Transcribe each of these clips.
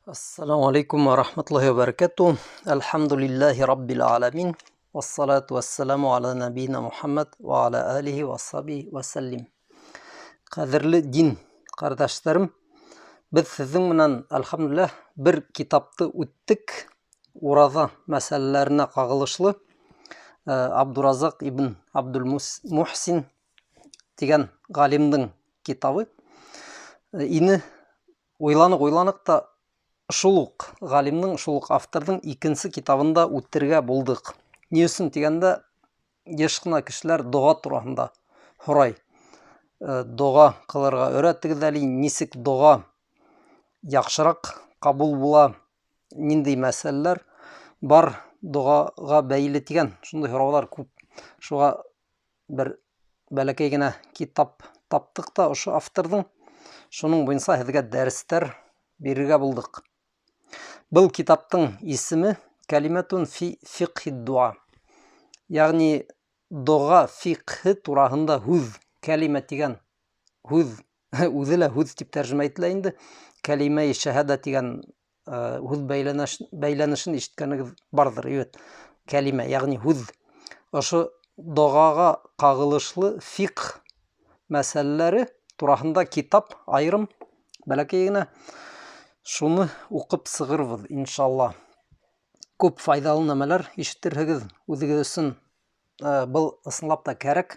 Ассаламу алейкум ва рахматуллахи ва баракатуh. Әлхәмдүлилләһи раббил аламин. Вассалату вассаламу аля набийна Мухаммад ва аля алихи ва асхабихи ва саллим. Ҡәҙерле дин ҡәрҙәштәрем, беҙ һеҙҙең менән, әлхәмдүлилләһ, бер китапты үттек. Ураҙа мәсьәләләренә ҡағылышлы Абдуразаҡ ибн Абдул Мухсин тигән ғалимдың китабы ине. Уйланыҡ-уйланыҡ та шул уҡ ғалимдың, шул уҡ авторҙың икенсе китабын да үтергә булдыҡ. Ни өсөн тигәндә, йыш ҡына кешеләр доға тураһында һорай. Доға ҡылырға өйрәтегеҙ әле, нисек доға яҡшыраҡ ҡабул була, ниндәй мәсьәләләр бар доғаға бәйле тигән шундай һорауҙар күп. Шуға бер бәләкәй генә китап таптыҡ та ошо авторҙың, шуның буйынса һеҙгә дәрестәр бирергә булдыҡ. Был китаптың исеме Кәлимәтун фи фиқхи дуа. Ягъни доға фиқхы тураһында һүҙ, кәлимә тигән һүҙ, үҙе лә һүҙ тип тәржемә ителә инде. Кәлимә шәһәдә тигән һүҙ бәйләнешен ишеткәнегеҙ барҙыр, әйбәт. Кәлимә, ягъни һүҙ. Ошо доғаға ҡағылышлы фиқх мәсьәләләре тураһында китап айырым бәләкәй генә, шуны уҡып сығырбыҙ иншалла. Күп файҙалы нәмәләр ишетерһегеҙ үҙегеҙ өсөн. Был ысынлап та кәрәк.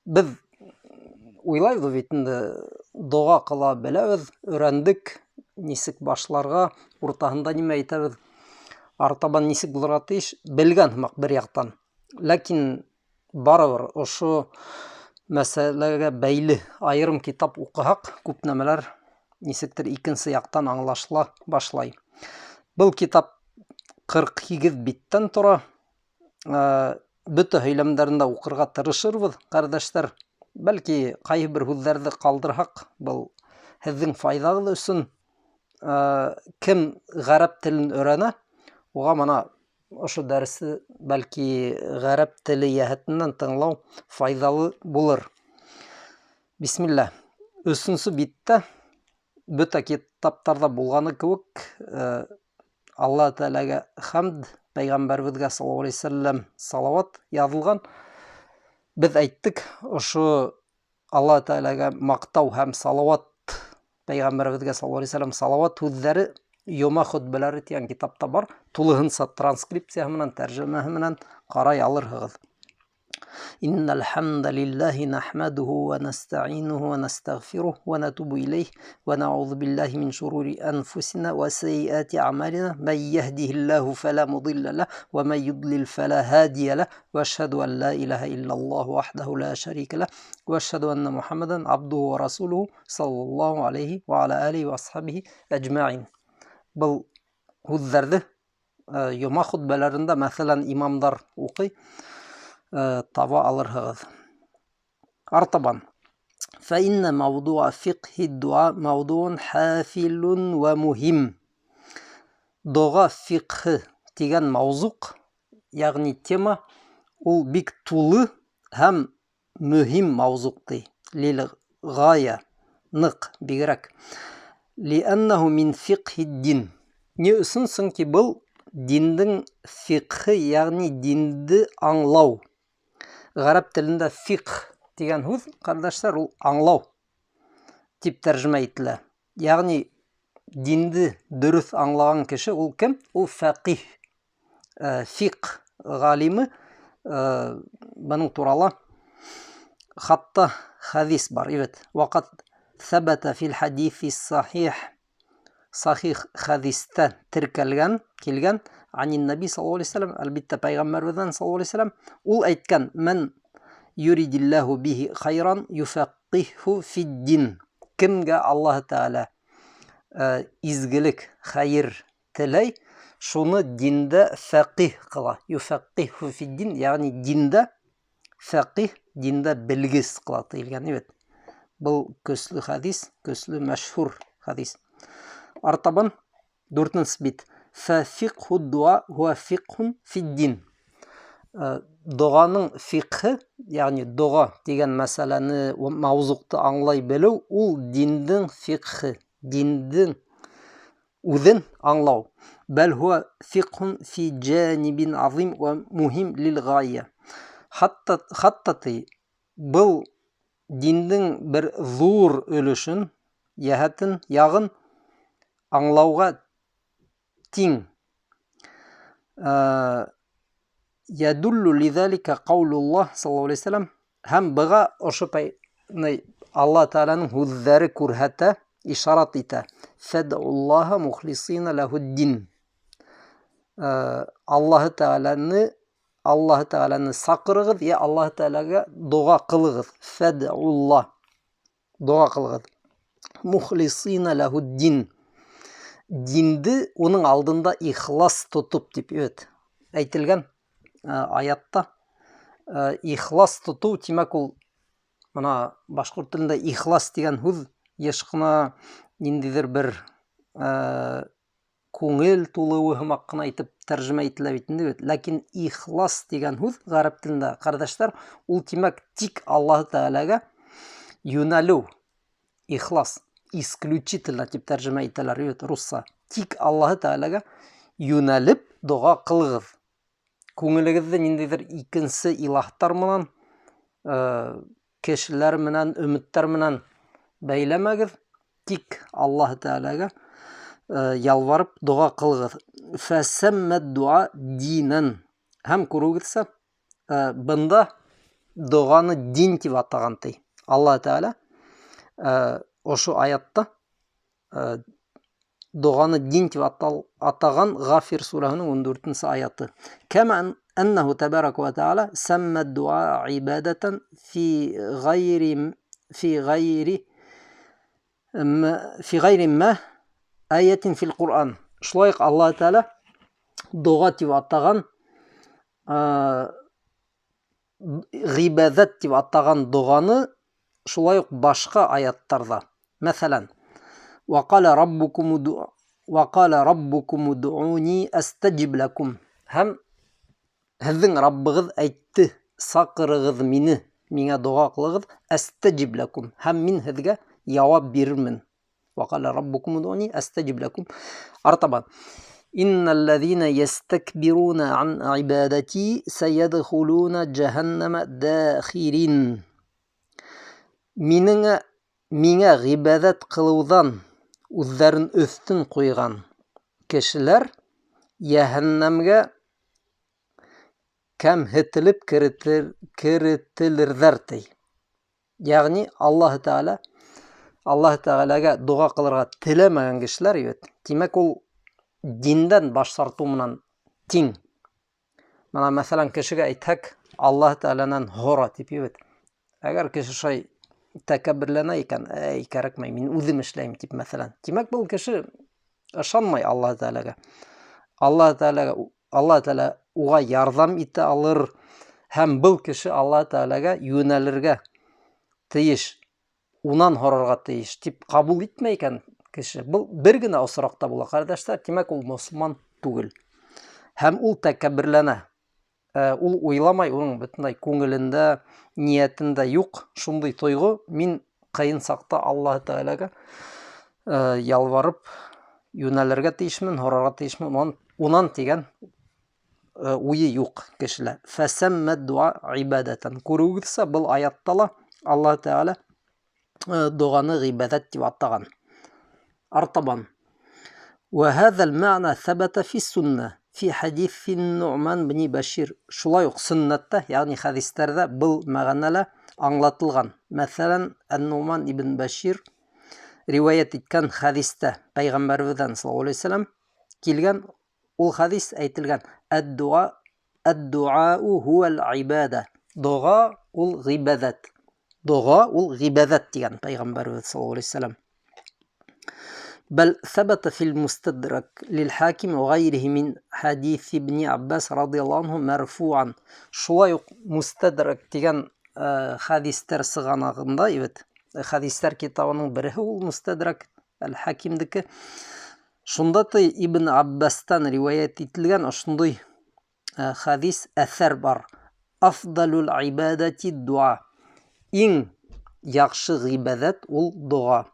Беҙ уйлайбыҙ бит инде, доға ҡыла беләбеҙ, өйрәндек, нисек башларға, уртаһында нимә әйтәбеҙ, артабан нисек булырға тейеш, белгән һымаҡ бер яҡтан. Ләкин барыбер ошо мәсьәләгә бәйле айырым китап уҡыһаҡ, күп нәмәләр нисектер икенсе яҡтан аңлашыла башлай. Был китап 48 биттән тора. Бөтә һөйләмдәрен дә уҡырға тырышырбыҙ, ҡәрҙәштәр. Бәлки ҡайһы бер һүҙҙәрҙе ҡалдырһаҡ, был һеҙҙең файҙағыҙ өсөн. Кем ғәрәп телен өйрәнә, уға мына ошо дәресте бәлки ғәрәп теле йәһәтенән тыңлау файҙалы булыр. Бисмилла. Өсөнсө биттә бөтә китаптарҙа булғаны кеүек, Алла Тәғәләгә хәмд, пәйғәмбәребеҙгә саллаллаһу алейһи вәсәлләм салауат яҙылған. Беҙ әйттек, ошо Алла Тәғәләгә маҡтау һәм салауат, пәйғәмбәребеҙгә саллаллаһу алейһи вәсәлләм салауат һүҙҙәре Йома хөтбәләре тигән китапта бар. Тулыһынса транскрипцияһы менән, тәржемәһе менән ҡарай алырһығыҙ. Иннал хамдалиллаһи нахмадуху ва настаинуху ва настагфирух ва натубу илейх ва наузу биллаһи мин шурури анфусина ва сайyiати аъмалина ман яхдихиллаһу фала мудилла лах ва ман юдлил фала һадия лах ва ашһаду ан ла илаһа иллаллаһу вахдаху ла шарика лах ва ашһаду анна Мухаммадан абдуху ва расулуху саллаллаһу алейһи ва аля алихи ва асхабихи ажмаин. Был һүҙҙәрҙе йома хөтбәләрендә, мәҫәлән, имамдар уҡый, таба алырһығыҙ. Артабан. Фә иннә мауҙуа фиқһи дуа мауҙуун хафилун ва муһим. Доға фиқһы тигән мауҙуҡ, ягъни тема, ул бик тулы һәм мөһим мауҙуҡ ти. Лил ғая, ныҡ, бигерәк. Лиәннәһу мин фиқһи дин. Ни өсөн? Сөнки был диндең фиқһы, ягъни динде аңлау. Ғәрәп телендә фиқһ тигән һүҙ, ҡәрҙәштәр, ул аңлау тип тәржемә ителә. Ягъни динде дөрөҫ аңлаған кеше ул кем? Ул фәҡиһ. Фиқһ ғалимы, бының турала хатта хәдис бар. Әйбәт. Ваҡат ҫәбәтә фил хәдиҫи сахих. Сахих хәдистә теркәлгән, килгән анин наби саллаллаһу алейһи вәсәлләм, әлбиттә пәйғәмбәребеҙҙән саллаллаһу алейһи вәсәлләм, ул әйткән: Ман юридиллаһу бихи хайран юфаққиху фид-дин. Кемгә Аллаһ Тәғәлә изгелек, хәйер теләй, шуны диндә фәҡиһ ҡыла. Юфаққиху фид-дин, ягъни диндә фәҡиһ, диндә белгес ҡыла тиелгән, әйбәт. Был көслө хәдис, көслө мәшһүр хәдис. Артабан дүртенсе бит. Фә фиқху дуа хуа фиқхун фид-дин. Доғаның фиқхы, ягъни доға тигән мәсьәләне, мауҙуҡты аңлай белеү, ул диндең фиқхы, диндең үҙен аңлау. Бәл хуа фиқхун фи джанибин азим ва мухим лил ғайя. Хатта ти был диндең бер ҙур өлөшөн, йәһәтен, яғын аңлауға тиң. Ядуллу лизалика ҡаулуллаһ саллаллаһу алейһи вәсәләм. Һәм быға ошо Алла Тәғәләнең һүҙҙәре күрһәтә, ишарат итә. Фәдуллаһа мухлисина ләһуддин. Аллаһы Тәғәләне саҡырығыҙ, йә Аллаһы Тәғәләгә доға ҡылығыҙ. Фәдуллаһ, доға ҡылығыҙ. Мухлисина ләһуддин. Динде уның алдында ихлас тотоп тип әйтелгән аятта. Ихлас тотоу, тимәк, ул мына башҡорт телендә ихлас тигән һүҙ йыш ҡына ниндәйҙер бер күңел тулыуы һымаҡ ҡына итеп тәржемә ителә бит инде бит. Ләкин ихлас тигән һүҙ ғәрәп телендә, ҡәрҙәштәр, ул тимәк тик Аллаһы Тәғәләгә йүнәлеү, ихлас, исключительно тип тәржемә итәләр бит русса. Тик Аллаһы Тәғәләгә йүнәлеп доға ҡылығыҙ. Күңелегеҙҙе ниндәйҙер икенсе илаһтар менән, кешеләр менән, өмөттәр менән бәйләмәгеҙ, тик Аллаһы Тәғәләгә ялварып доға ҡылығыҙ. Фәсәммәд дуа динән. Һәм күреүегеҙсә, бында доғаны дин тип атаған ти. Аллаһы Тәғәлә ошо аятта доғаны дин тип атаған Ғафир сүрәһенең 14-нсе аяты. Кәмә әннәһу тәбәрәкә вә тәғәлә сәммә дуа ибадәтән фи ғайри мә аятин фил Ҡур'ан. Шулай уҡ Аллаһы Тәғәлә доға тип атаған, ғибәҙәт тип атаған доғаны шулай уҡ башҡа аяттарҙа. Мәҫәлән, ваҡала раббукум удуни астажиб лакум. Һәм һеҙҙең Раббығыҙ әйтте, саҡырығыҙ мине, миңә доға ҡылығыҙ, астажиб лакум. Һәм мин һеҙгә яуап бирермен. Ваҡала раббукум удуни астажиб лакум. Артабан. Инналлазина ястакбируна ан ибадати саядхулуна джаханнама дахирин. Миңә ғибәҙәт ҡылыуҙан үҙҙәрен өҫтөн ҡуйған кешеләр йәһәннәмгә кәмһетелеп керетелерҙәр ти. Йәғни Аллаһы Тәғәләгә доға ҡылырға теләмәгән кешеләр бит. Тимәк, ул диндән баш тартыу менән тиң. Мына, мәҫәлән, кешегә әйтһәк, Аллаһы Тәғәләнән һора тип бит. Әгәр кеше шулай тәкәбберләнә икән, әй, кәрәкмәй, мин үҙем эшләйем тип, мәҫәлән. Тимәк, был кеше ышанмай Аллаһы Тәғәләгә. Аллаһы Тәғәлә уға ярҙам итә алыр һәм был кеше Аллаһы Тәғәләгә йүнәлергә тейеш, унан һорарға тейеш тип ҡабул итмәй икән кеше. Был бер генә осраҡта була, ҡәрҙәштәр, тимәк, ул мосолман түгел. Һәм ул тәкәбберләнә. Ул уйламай, уның бөтөнләй күңелендә, ниәтендә юҡ шундай тойғо, мин ҡыйын саҡта Аллаһы Тәғәләгә ялварып йүнәлергә тейешмен, һорарға тейешмен, унан тигән уйы юҡ кешелә. Фәсәммә дуа ибадәтән. Күреүегеҙсә, был аятта ла Аллаһы Тәғәлә доғаны ғибәҙәт тип атаған. Артабан. Вә һәҙәл мәғнә ҫәбәтә фис суннә фи хәдиҫин Нуъман бни Бәшир. Шулай уҡ сөннәттә, йәғни хәдистәрҙә был мәғәнәлә аңлатылған. Мәҫәлән, Ан-Нуъман ибн Бәшир риүәйәт иткән хәдистә пәйғәмбәребеҙҙән саллаллаһу алейһи вәсәләм килгән, ул хәдис әйтелгән: Ад-дуа, ад-дуау хуал ибада. Доға ул ғибәҙәт. Доға ул ғибәҙәт тигән пәйғәмбәребеҙ саллаллаһу алейһи вәсәләм. Бәл ثبت في المستدرك للحاكم وغيره من حديث ابن عباس رضي الله عنه مرفوعا. Шулай уҡ Мустадрак тигән хәдистәр сығанағында, evet, хәдистәр китабының береһе ул Мустадрак әл-Хакимдеке. Шунда ти Ибн Аббастан риүәйәт ителгән ошондай хәдис әҫәр бар. Афдалул ибадати дуа. Иң яҡшы ғибәҙәт ул доға.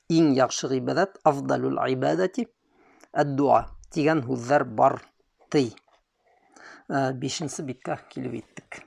Иң яҡшы ғибәҙәт афдалул ибадати Әд-дуа тигән һүҙҙәр бар, ти. Бишенсе биткә килеп еттек.